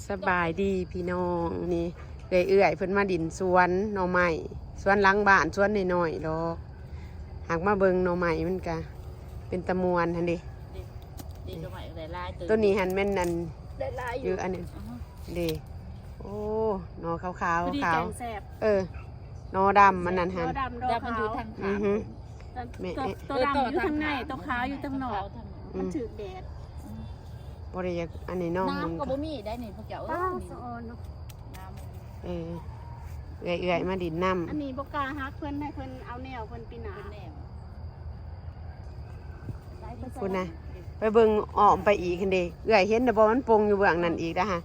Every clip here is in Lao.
ສະບາຍດີພີ່ນ້ອງ ນີ້ເອື້ອຍໆເພິ່ນມາດິນສວນໜໍ່ໄມ້ ສວນຫຼັງບ້ານ ສວນນ້ອຍໆດອກ ຫາກມາເບິ່ງໜໍ່ໄມ້ມັນກະເປັນຕາມ່ວນຫັ້ນເດ. ນີ້ ນີ້ໜໍ່ໄມ້ໄດ້ຫຼາຍເຕີບ ໂຕນີ້ຫັ້ນແມ່ນອັນ ໄດ້ຫຼາຍຢູ່ ຢູ່ອັນນີ້ ອືຮຶ ເດ. ໂອ້ ໜໍ່ຂາວໆ ພໍດີ ຂາວ ແກງແຊບ ເອີ ໜໍ່ດຳອັນນັ້ນຫັ້ນ ໜໍ່ດຳ ດອກ ດຳມັນຢູ່ ຂາວ ທາງຂ້າງ ອືຮຶ ແມ່ ໂຕ ເອີ ໂຕດຳຢູ່ທາງໃນ ໂຕຂາວຢູ່ທາງນອກ ມັນຖືກແດດ ອືມ ບໍ່ໄດ້ຢາກອັນນີ້ເນາະ ນ້ຳກໍບໍ່ມີໄດ້ນີ້ພວກເຈົ້າ ເອີຍ ສະອອນເນາະ ນ້ຳ ເອີ ເອື້ອຍໆມາດິນນຳ ອັນນີ້ບໍ່ກ້າຮັກເພິ່ນ ໃຫ້ເພິ່ນເອົາແນວເພິ່ນປີໜ້າ ເພິ່ນແນວ ພຸ້ນນະ ໄປເບິ່ງອ້ອມໄປອີກຫັ້ນເດ ເອື້ອຍເຫັນແລ້ວບໍ່ ມັນປົ່ງຢູ່ເບື້ອງນັ້ນອີກນະຮະ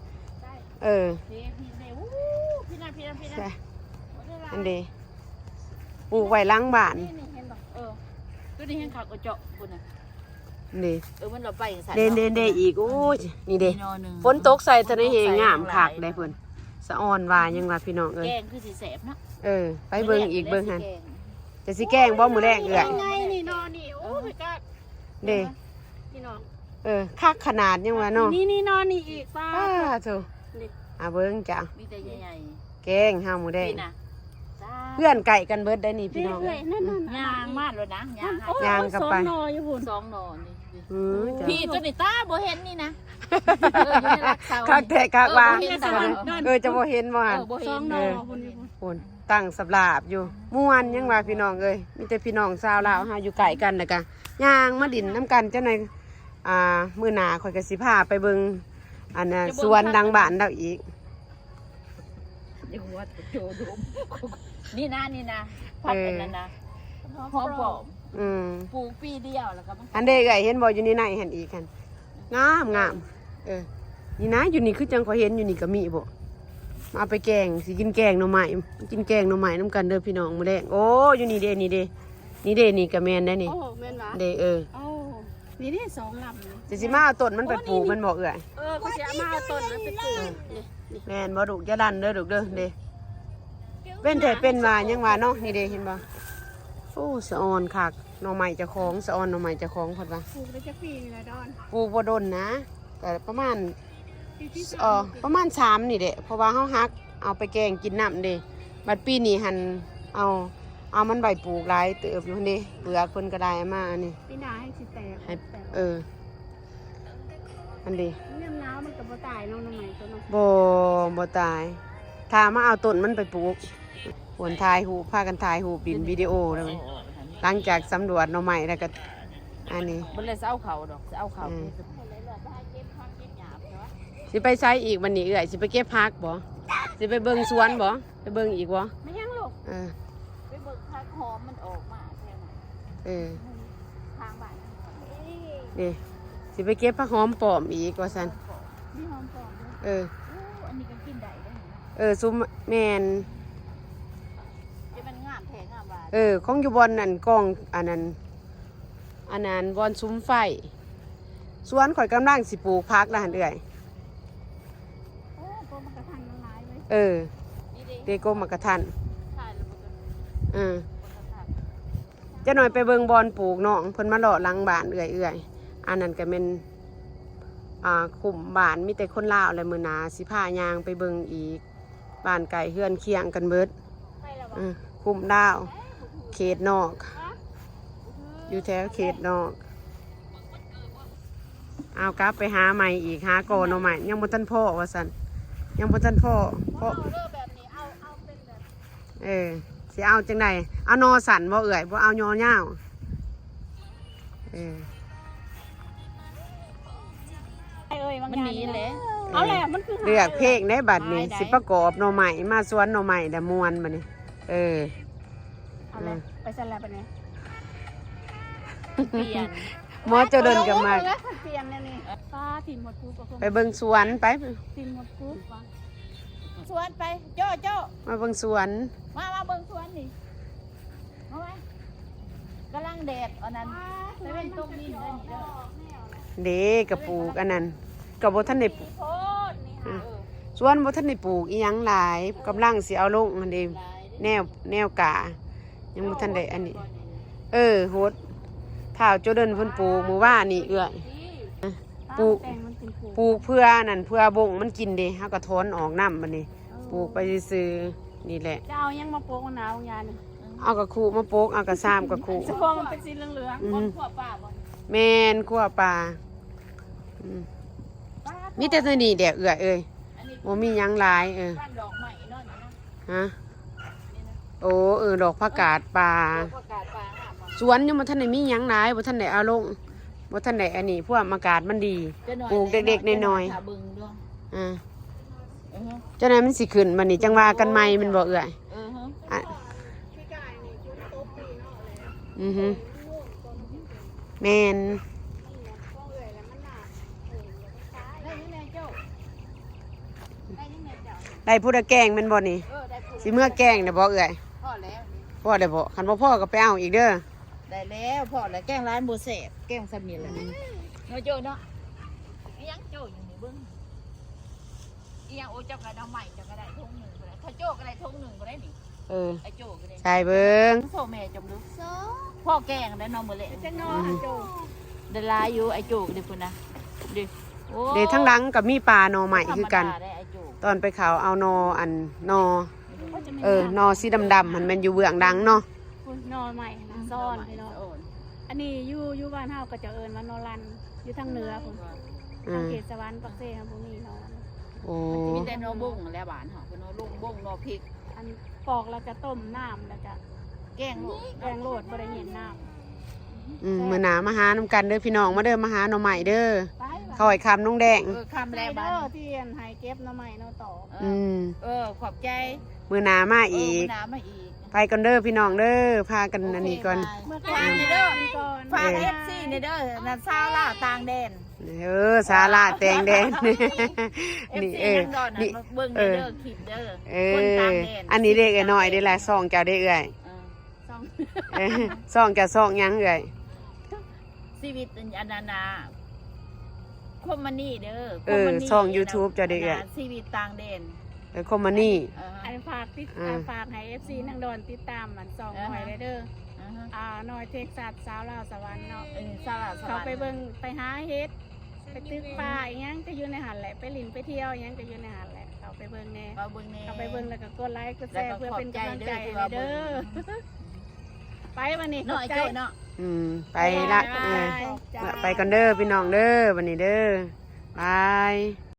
ເອີ ນີ້ ນີ້ເດ ໂອ້ ພີ້ນະ ພີ້ນະ ພີ້ນະ ໃຊ່ ອັນເດ ປູກໄວ້ຫຼັງບ້ານ ນີ້ ນີ້ເຫັນບໍ່ ເອີ ໂຕນີ້ແຮງຄັກ ເອີ ເຈາະພຸ້ນນະ ນີ້ ເອີ ມັນລະໄປຈັ່ງຊັ້ນ ເດ ເນາະ ເດ ເດ ອີກ ໂອ້ຍ ນີ້ເດ ມີໜໍ່ໜຶ່ງ ຝົນຕົກໃສ່ເທົ່າໃດແຮງງາມຄັກເດ້ເພິ່ນ ສະອອນວ່າຫຍັງວ່າພີ່ນ້ອງເອີຍ ແກງຄືຊິແຊບເນາະ ເອີ ໄປເບິ່ງອີກ ເບິ່ງຫັ້ນ ຈະຊິແກງບໍ່ມື້ແລງເອື້ອຍ ນີ້ໄງ ນີ້ໜໍ່ນີ້ ໂອ້ຍ ເດ້ ພີ່ນ້ອງ ເອີ ຄັກຂະໜາດ ຍັງວ່າເນາະ ນີ້ ນີ້ ນີ້ ນອນນີ້ອີກ ປ້າ ປ້າໂທ້ ນີ້ ອາ ເບິ່ງຈ້າ ມີແຕ່ໃຫຍ່ໆ ແກງເຮົາມື້ແລງ ນີ້ນະ ເພື່ອນໃກ້ກັນເບິດໄດ໋ນີ້ພີ່ນ້ອງ ເອື້ອຍ ນັ້ນ ນັ້ນ ຍ່າງມາໂລດນະ ຍ່າງ ໂອ້ຍ ຍ່າງເຂົ້າໄປ ສອງໜໍ່ຢູ່ພຸ້ນ ສອງໜໍ່ນີ້ ອືມ ພີ່ ໂຕນີ້ຕາບໍ່ເຫັນນີ້ນະ ເອີ ຢູ່ໃນຫຼັກເສົາ ຄັກແທ້ຄັກວ່າ ເອີ ບໍ່ເຫັນ ເອີ ຈະບໍ່ເຫັນບໍ່ຫັ້ນ ເອີ ບໍ່ເຫັນ ສອງໜໍ່ ເອີ ພຸ້ນຢູ່ພຸ້ນ ພຸ້ນ ຕັ້ງສຳລາບຢູ່ ມ່ວນ ຍັງວ່າພີ່ນ້ອງເອີຍ ມີແຕ່ພີ່ນ້ອງຊາວລາວເຮົາຢູ່ໃກ້ກັນ ແລ້ວກະຍ່າງມາດິນນຳກັນ ຈັກໜ່ອຍ ອ່າ ມື້ໜ້າຂ້ອຍກະຊິພາໄປເບິ່ງ ອັນນ່າ ສວນຫຼັງບ້ານລາວອີກ ຢ່າຫົວໂຈດົມ ນີ້ນະ ນີ້ນະ ພັກ ເອີ ອັນນັ້ນນະ ຫອມປ້ອມ ອືມ ປູກປີດຽວແລ້ວກໍມັນ ອັນເດ ເອື້ອຍເຫັນບໍ່ ຢູ່ໃນໃນຫັ້ນອີກຫັ້ນ ງາມ ງາມ ເອີ ນີ້ນະ ຢູ່ນີ້ຄືຈັ່ງຂ້ອຍເຫັນຢູ່ນີ້ກໍມີບໍ່ ມາເອົາໄປແກງ ຊິກິນແກງໜໍ່ໄມ້ ກິນແກງໜໍ່ໄມ້ນຳກັນເດີພີ່ນ້ອງມື້ແລງ ໂອ້ ຢູ່ນີ້ເດ ນີ້ເດ ນີ້ເດ ນີ້ກໍແມ່ນໄດ໋ນີ້ ໂອ້ ແມ່ນຫວາ ເດ ເອີ ໂອ້ ນີ້ເດ ສອງລຳນີ້ ຈະຊິມາເອົາຕົ້ນມັນໄປປູກ ໂອ້ ນີ້ ແມ່ນບໍ່ເອື້ອຍ ເອີ ຂ້ອຍຊິເອົາມາເອົາຕົ້ນມັນໄປປູກ ເອີ ນີ້ ນີ້ ແມ່ນບໍ່ລູກ ຢ່າດັນເດີລູກເດີ ເດ ເປັນແທ້ເປັນວ່າ ຍັງວ່າເນາະ ນີ້ເດ ເຫັນບໍ່ ໂອ້ ສະອອນຄັກ ໜໍ່ໄມ້ເຈົ້າຂອງ ສະອອນໜໍ່ໄມ້ເຈົ້າຂອງ ເພິ່ນວ່າ ປູກໄດ້ຈັກປີນີ້ລະດອນ ປູກບໍ່ດົນນະ ກໍປະມານ ເອີ ປະມານສາມນີ້ແຫຼະ ເພາະວ່າເຮົາຫັກເອົາໄປແກງກິນນຳເດ້ ບັດປີນີ້ຫັ້ນເອົາ ເອົາມັນໄວ້ປູກຫຼາຍເຕີບຢູ່ຫັ້ນເດ້ ເປືອກເພິ່ນກໍໄດ້ເອົາມາອັນນີ້ ປີໜ້າໃຫ້ຊິແຕກ ໃຫ້ ເອີ ອັນນີ້ ຍາມໜາວມັນກໍບໍ່ຕາຍເນາະ ໜໍ່ໄມ້ຕົວນັ້ນ ບໍ່ ບໍ່ຕາຍ ຖ້າມາເອົາຕົ້ນມັນໄປປູກ ໂອ້ນ ຖ່າຍຮູບ ພາກັນຖ່າຍຮູບ ຫຼິ້ນວິດີໂອເລີຍ ຫຼັງຈາກສຳຫຼວດໜໍ່ໄມ້ແລ້ວກໍ ອັນນີ້ ບໍ່ໄດ້ຊິເອົາເຂົ້າດອກ ຊິເອົາເຂົ້າ ອືມ ຊິໄປໃສອີກບັດນີ້ເອື້ອຍ ຊິໄປເກັບຜັກບໍ່ ຊິໄປເບິ່ງສວນບໍ່ ໄປເບິ່ງອີກບໍ່ ແມ່ນຫຍັງລູກ ເອີ ໄປເບິ່ງຜັກຫອມມັນອອກມາແຖວນັ້ນ ເອີ ທາງບ້ານ ເດ້ ຊິໄປເກັບຜັກຫອມປ້ອມອີກວ່າຊັ້ນ ມີຫອມປ້ອມເດີ ເອີ ໂອ້ ອັນນີ້ກໍກິນໄດ້ເດ້ ເອີ ຊຸມ ແມ່ນ ແຕ່ມັນງາມແທ້ງາມວ່າ ເອີ ຂອງຢູ່ບ່ອນນັ້ນ ກອງ ອັນນັ້ນ ອັນນັ້ນ ບ່ອນສຸມໄຟ ສວນຂ້ອຍກຳລັງຊິປູກຜັກລະຫັ້ນເອື້ອຍ ໂອ້ ກົມໝາກກະທັນມັນຫຼາຍເວີຍ ເອີ ນີ້ເດ້ ເດ້ ກົມໝາກກະທັນ ຂາຍແລ້ວບໍ່ ເອີ ຈັກໜ່ອຍໄປເບິ່ງບ່ອນປູກ ນ້ອງເພິ່ນມາເລາະຫຼັງບ້ານເອື້ອຍໆ ອັນນັ້ນກໍແມ່ນ ອ່າ ຄຸ້ມບ້ານ ມີແຕ່ຄົນລາວ ແລະ ມື້ໜ້າຊິພາຍ່າງໄປເບິ່ງອີກ ບ້ານໃກ້ເຮືອນຄຽງກັນເບິດ ເອີ ຄຸ້ມລາວ ເຂດນອກ ຢູ່ແຖວເຂດນອກ ເອົາ ກັບໄປຫາໃໝ່ອີກ ຫາກໍໜໍ່ໄມ້ ຍັງບໍ່ທັນພໍ້ວ່າຊັ້ນ ຍັງບໍ່ທັນພໍ້ ເພາະ ເອີ ຊິເອົາຈັ່ງໃດ ເອົາໜໍ່ສັ້ນບໍ່ເອື້ອຍ ບໍ່ເອົາໜໍ່ຍາວ ເອີ ເອີຍ ມັນໜີແຫຼະ ເອີ ເອົາແຫຼະ ມັນຄື ເລືອກເພງໄດ້ບັດນີ້ ຊິປະກອບໜໍ່ໄມ້ ມາສວນໜໍ່ໄມ້ແລ້ວມ່ວນບັດນີ້ ເອີ ເອົາແຫຼະ ເອີ ໄປຊັ້ນລະບັດນີ້ ປ່ຽນ ໝໍເຈົ້າເດີນກັບມາ ໂອ້ຍ ແລ້ວຄັນປ່ຽນແນວນີ້ ປ້າ ຖິ້ມໝົດກູ ໄປເບິ່ງສວນໄປ ຖິ້ມໝົດກູ ສວນໄປ ໂຈ້ ໂຈ້ ມາເບິ່ງສວນ ມາ ມາເບິ່ງສວນນີ້ ເອົາໄວ້ ກຳລັງແດດອັນນັ້ນ ຕາເວັນຕົກດິນເດ້ນີ້ເດີ ເດ້ ກະປູກອັນນັ້ນ ກະບໍ່ທັນໄດ້ ສວນບໍ່ທັນໄດ້ປູກອີ່ຫຍັງຫຼາຍ ກຳລັງຊິເອົາລົງຫັ້ນເດ້ ແນວ ແນວກາ ຍັງບໍ່ທັນໄດ້ອັນນີ້ ເອີ ຫົດ ທ້າວໂຈເດີນເພິ່ນປູກມື້ວານນີ້ເອື້ອຍ ປູ ປູກ ແຕ່ງມັນເປັນປູກ ປູກເພື່ອນັ້ນ ເພື່ອບົ້ງມັນກິນເດ້ ເຮົາກໍຖອນອອກນຳບັດນີ້ ເອີ ປູກໄປຊື່ໆ ນີ້ແຫຼະ. ຈະເອົາຫຍັງມາປົກໜາຂອງຍານີ້? ເອົາກະຄຸມາປົກ ເອົາກະຊາມກະຄຸ ສະພອງມັນເປັນສີເຫຼືອງໆ ອືມ ຄົວປ່າບໍ່? ແມ່ນ ຄົວປ່າ ອືມ ປາ ມີແຕ່ໂຕນີ້ແຫຼະເອື້ອຍເອີຍ ອັນນີ້ ບໍ່ມີຫຍັງຫຼາຍ ເອີ ກ້ານດອກໄມ້ເນາະ ນີ້ນະ ຮະ ນີ້ນະ ໂອ້ ເອີ ດອກຜັກກາດປ່າ ເອີ ດອກຜັກກາດປ່າງາມ ສວນຍັງບໍ່ທັນໄດ້ມີຫຍັງຫຼາຍ ບໍ່ທັນໄດ້ເອົາລົງ ບໍ່ທັນໄດ້ອັນນີ້ ພວກອາກາດມັນດີ ປູກເລັກໆນ້ອຍໆ ຖ້າເບິ່ງເດີ ອ່າ ເອີ ຈັ່ງໃດມັນຊິຂຶ້ນບັດນີ້ ຈັ່ງວ່າກັນໃໝ່ແມ່ນບໍ່ເອື້ອຍ? ເອີ ອະ ອືຮຶ ແມ່ນ ໄດ້ຜູ້ໃດແກງແມ່ນບໍ່ນີ້? ເອີ ໄດ້ຜູ້ໃດ ຊິເມືອແກງແລ້ວບໍ່ເອື້ອຍ? ພໍແລ້ວ ພໍແລ້ວບໍ່? ຄັນບໍ່ພໍກໍໄປເອົາອີກເດີ. ໄດ້ແລ້ວ ພໍແລ້ວ ແກງຫຼາຍບໍ່ແຊບ ແກງສ່ຳນີ້ແຫຼະ ອືມ ເນາະໂຈ້ເນາະ. ອີຫຍັງໂຈ້ຢູ່ນີ້ເບິ່ງ ອີຫຍັງ ໂອ້ ເຈົ້າກໍເອົາໃໝ່ ເຈົ້າກໍໄດ້ຖົງໜຶ່ງບໍ່ໄດ້ ຖ້າໂຈ້ກໍໄດ້ຖົງໜຶ່ງບໍ່ໄດ້ນີ້ ເອີ ໄອ້ໂຈ້ກໍໄດ້ ໃສ່ເບິ່ງ ໂຊແມ່ຈົມດູ ພໍແກງໄດ້ເນາະ ມື້ແລງ ຈັກໜໍ່ ອືມ ໂຈ້ ໄດ້ຫຼາຍຢູ່ ໄອ້ໂຈ້ກໍໄດ້ພຸ້ນນະ ເດ້ ໂອ້ ເດ້ ທາງຫຼັງກໍມີປ່າໜໍ່ໄມ້ຄືກັນ ບໍ່ທຳມະດາເດ້ ໄອ້ໂຈ້ ຕອນໄປເຂົາເອົາໜໍ່ອັນ ໜໍ່ ເອີ ໜໍ່ສີດຳໆ ຫັ້ນແມ່ນຢູ່ເບື້ອງຫຼັງເນາະ ພຸ້ນ ໜໍ່ໄມ້ຫັ້ນນະ ອືມ ຊ້ອນ ໜໍ່ໄມ້ ພີ່ນ້ອງ ຊ້ອນ ອັນນີ້ຢູ່ ຢູ່ບ້ານເຮົາເຂົາເຈົ້າເອີ້ນວ່າໜໍ່ລັນ ຢູ່ທາງເໜືອພຸ້ນ ອືມ ທາງເຂດສະຫວັນປາກເຊເຮົາບໍ່ມີໜໍ່ລັນ ໂອ້ ມັນຊິມີແຕ່ໜໍ່ບົ້ງຫັ້ນແຫຼະ ບ້ານເຮົາ ເພິ່ນເອີ້ນໜໍ່ບົ້ງ ໜໍ່ພິກ ອັນປອກແລ້ວກະຕົ້ມນ້ຳ ແລ້ວກະແກງໂລດ ແກງໂລດ ບໍ່ໄດ້ເຫັນນ້ຳ ອືມ ແຊບ ມື້ໜ້າມາຫານຳກັນເດີພີ່ນ້ອງ ມາເດີ ມາຫາໜໍ່ໄມ້ເດີ ໄປ ເຂົາໃຫ້ຄຳນ້ອງແດງ ເອີ ຄຳແລ້ວ ໄປເດີ ບາດນີ້ ທີ່ອັນໃຫ້ເກັບໜໍ່ໄມ້ໜໍ່ຕອກ ເອີ ອືມ ເອີ ຂອບໃຈ ມື້ໜ້າມາອີກ ເອີ ມື້ໜ້າມາອີກ ໄປກ່ອນເດີພີ່ນ້ອງເດີ ພາກັນ ໂອເຄ ອັນນີ້ກ່ອນ ບາຍ ມື້ກ່ອນ ຝາກແດ່ເດີ ເອີ ຝາກ ເອີ ເອັຟຊີ ແດ່ເດີ ນັ້ນສາວລາວຕ່າງແດນ ເອີ ສາວລາວຕ່າງແດນ ເອັຟຊີ ນີ້ ເອີ ນາງດອນ ນີ້ ມາເບິ່ງ ເອີ ເດີ ຄລິບເດີ ເອີ ຄົນຕ່າງແດນ ອັນນີ້ເດັກນ້ອຍເດ້ລະ ຊ່ອງເຈົ້າເດ້ເອື້ອຍ ເອີ ຊ່ອງ ເອີ ຊ່ອງເຈົ້າຊ່ອງຫຍັງເອື້ອຍ? ຊີວິດອັນນັ້ນນະ ຄອມມານີເດີ ເອີ ຄອມມານີ ຊ່ອງຢູທູບເຈົ້າເດ້ເອື້ອຍ ຊີວິດຕ່າງແດນ ເອີ ຄອມມານີ ເອີ ອັນ ຝາກຕິດ ອ່າ ຝາກໃຫ້ເອັຟຊີນາງດອນຕິດຕາມອັນຊ່ອງ ເອີ ນ້ອຍແດ່ເດີ ອ່າຮະ ອ່າ ນ້ອຍເທັກຊັສ ສາວລາວສະຫວັນເນາະ ເອີ ສາວລາວສະຫວັນ ເຂົາໄປເບິ່ງ ໄປຫາເຮັດ ໄປຕຶກປາອີ່ຫຍັງກໍຢູ່ໃນຫັ້ນແຫຼະ ໄປຫຼິ້ນໄປທ່ຽວອີ່ຫຍັງກໍຢູ່ໃນຫັ້ນແຫຼະ ເຂົ້າໄປເບິ່ງແດ່ ເຂົ້າເບິ່ງແດ່ ເຂົ້າໄປເບິ່ງແລ້ວກໍກົດໄລກົດແຊ ເພື່ອເປັນກຳລັງໃຈໃຫ້ແດ່ເດີ ໄປບັດນີ້ ເນາະ ຂອບໃຈ ເນາະ ອືມ ໄປລະ ບາຍບາຍ ເອີ ໄປກ່ອນເດີພີ່ນ້ອງເດີ ບັດນີ້ເດີ ບາຍ.